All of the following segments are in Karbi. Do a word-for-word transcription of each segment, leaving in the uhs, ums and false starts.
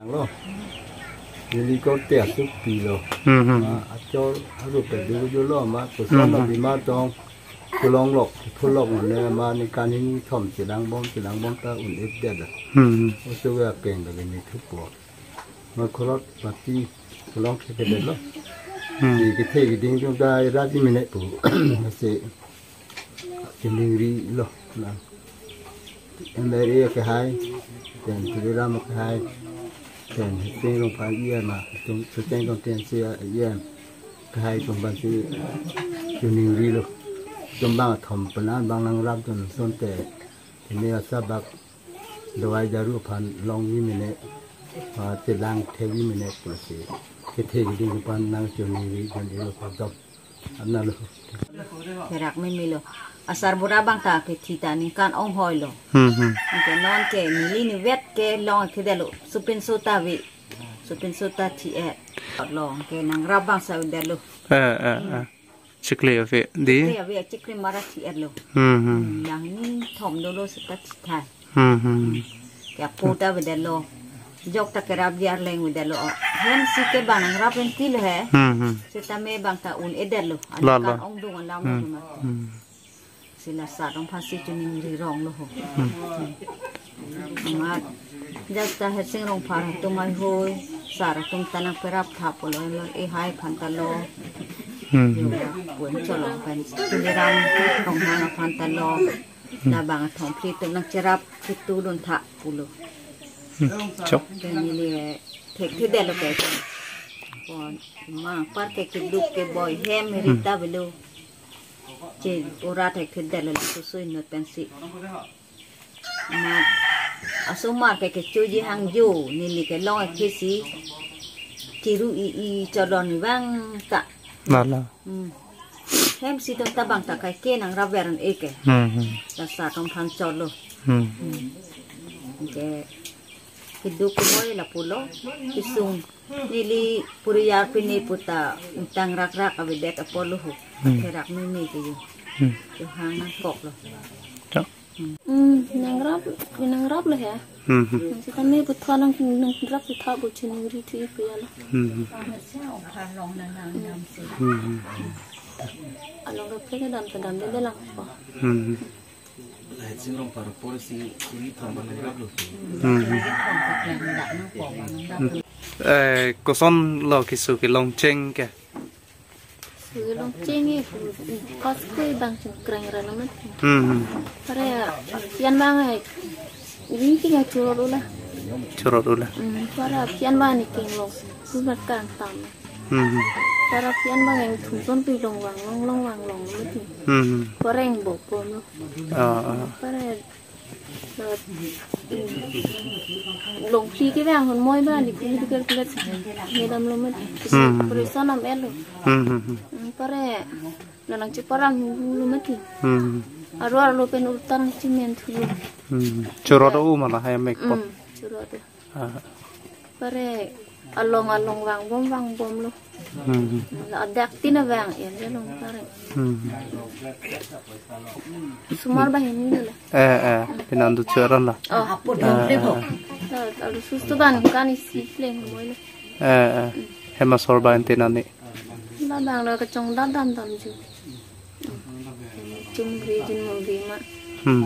Lo. Neli korte asuk pilo. Hmm, hmm. Ma achor aru pedu jo lo ma Hmm, kuson hmm. Bima tong kulong lok, phulok ne ma ningkan hini thom chelang bom, chelang bom ta un-edetlo. Hmm, hmm. Oso ga peng ga ni thupo. Ma khorot pati kulong thekedetlo. Hmm. Di kethe keding jong ta rat imene pu. Masi chiningri lo na. M L A akehai, then Tuliram akehai, then Hesing Rongphar E M a, tum Suteng Tongten si E M akehai atum aphan si chiningrilo. Atum bang athom pen an bang nangrapdun asonte, ini asabak dawai daru aphan long imene, ah, chelang thevi imene pusi kethe keding aphan nangchiningridun ilo padom. Analo. Therak memelo. Asarbura bang ta kethi ta ningkan ong hoi lo. Hmm, hmm. Anke non ke neli nivet ke long thedetlo. Supinso ta ave. Supinso ta thi-et. Long ke nangrap bang sa avedetlo. Eh, eh, eh. Chikli ave di. Chikli ave, chikli mara thi-etlo. Hmm, hmm. Hmm, yang ni thom dolo seta thithai. Hmm, hmm. Ke apo ta avedetlo. Jok ta kerap di arleng avedetlo. Hem si ke bang nangrap pen tilo he. Hmm, hmm. Seta me bang ta un-edetlo. La, la. Aningkan ongdung alam Hmm, lo ma. Hmm. Si la sar rong aphan si chiningri rong lo ho. Hmm. Hmm. Amat. Jasta Hesing Rongphar atum ai hoi. Sar atum ta nangperap tha pulo M L A hai aphan ta lo. Hmm, hmm. Yo, pun cholong pen Tuliram Ronghang aphan ta lo. Hmm. Labang athom phli atum nangcherap ketudun tha pulo. Hmm. Chok. Ke neli thekthedetlo ke. Pon ma par ke keduk keboi hem Hmm. rita belo. Che ora thekthedetlo susui not pensi. Ma asomar ke kechoji hangjo neli kelong akhei si. Chiru i i chodon ni bang ta. Lala. Hmm. Hem si atum ta bang ta kaike nangrap ver un-e ke. Hmm, hmm. La sar atum aphan cholo. Hmm. Hmm. Ke keduk keboi lapulo. Kesung neli puriyar pini puta utang rakrak avedet apotlo ho. Hmm. Therak meme ke yo. Hmm. Yo hang nangkoklo. Chok. Hmm, nangrap, nangraplo he. Hmm, hmm. Nang seta me puthot nang, nangrap puthot bu chiningri thu ipu ya lo. Hmm, hmm. Hmm, hmm. Along rap ke dam ke damdedet lang po. Hmm, hmm. Hmm, hmm. Eh, koson lo keso kelong cheng ke? Sulong cheng e, pas koi bang chengkreng ra namat. Hmm, hmm. Pare pian bang ai. Ini tinggal churot ula. Churot ula. Hmm, pare pian bang ni king long. Bumat kang tam. Hmm, hmm. Pare pian bang yang thumson pi long wang long long wang long namat. Hmm, hmm. Pare yang bok bom lo. Ah, ah. Pare Longphli ke bang hon moi ba di puli ke kulat. Medam lo mat. Hmm. Prison am elo. Hmm, hmm, hmm. Hmm, pare. Nanang cheparang lo mat. Hmm. Aro aro pen urtang chimen thu. Hmm. Churot o mala hai mek po. Hmm, churot o. Ah. Pare along along vang bom vang bom lo. Hmm. La adak tina vang ya along pare. Hmm. Sumar bahini lo la. Eh, eh, pinan du churan la. Oh. Eh, eh, eh. La alu sustu ban kan isi pleng moi lo. Eh, eh. Hem asor ban tina ni. La bang lo kachong dam dam dam ju. Chum gri jin mo gri ma. Hmm.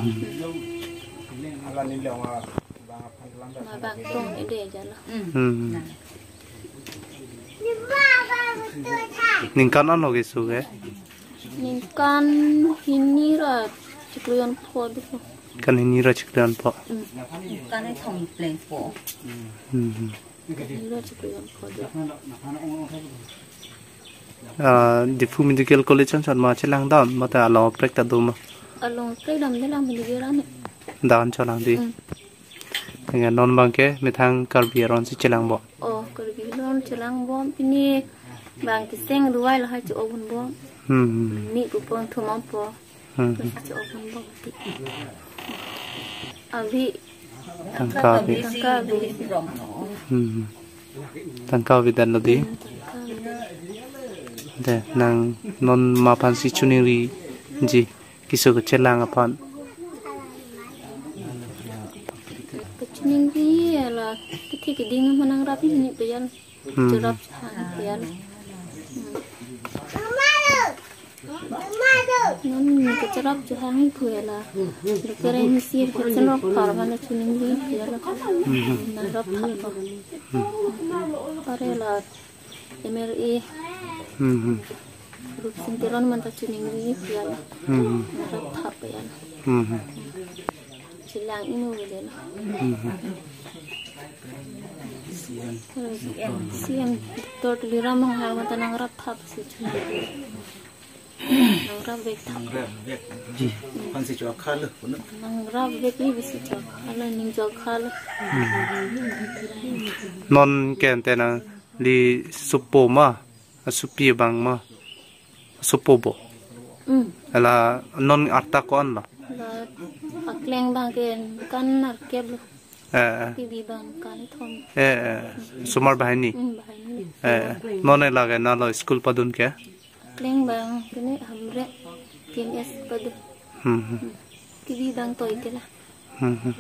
Ala ni lo. Mabang tong ede aja lo. Hmm. Ningkan ano keso ke? Ningkan hini ra chiklo jonpho do. Kan hini ra chiklo jonpho. Hmm. Ningkan ni thom pleng po. Hmm. Hini ra chiklo jonpho do. Ah, Diphu Medical College an chot ma chelang dam, mate along prek ta do ma? Along prek damde lang medical an. Dan cholang di. Hmm. Dengan non bang ke methang Karbi aron si chelang bom. Oh, Karbi aron chelang bom. Pini bang keseng duai lahai cho-obun bom. Hmm, hmm. Ni kupon thumam po. Hmm, hmm. Cho-obun bom ti. Abi. Tangka abi. Tangka abi. Hmm, hmm. Tangka abi dan lo di. Hmm, tangka abi. De, nang non ma aphan si chiningri ji. Keso kechelang aphan. Kachiningri la, kethi Keding ma nangrap hini peyal. Hmm. Cherap hang peyal. Hmm. Non kecharap chehang pu hala. Dokter isi kecharap phar mana chuning ri hala. Hmm. Nangrap phar ko. Hmm. Pare la M R A. Hmm. Rup sing Teron manta chuning ri hala. Hmm. Nangrap phar peyal. Hmm. Chelang inu bele la. Hmm. C M Doctor Tuliram Ronghang manta nangrap phar si chuning ri. Nangrap vek thap. Nangrap vek. Ji. Aphan si chokha lo, puno. Nangrap vek ni bisi chokha lo, ning chokha lo. Hmm. Non ke ante nangli sopo ma, asopi abang ma, sopo bo. Hmm. Hala non arta ko-an lo? La akleng abang ke kan nerkep lo. Eh, eh. Kebi abang kan thom. Eh, eh. Osomar banghini. Hmm, banghini. Eh, eh. Non hala ke nalo school padun ke? Akleng abang ke ne Hamren P M S padun. Hmm, hmm. Hmm. Kebi abang toi ke la. Hmm, hmm.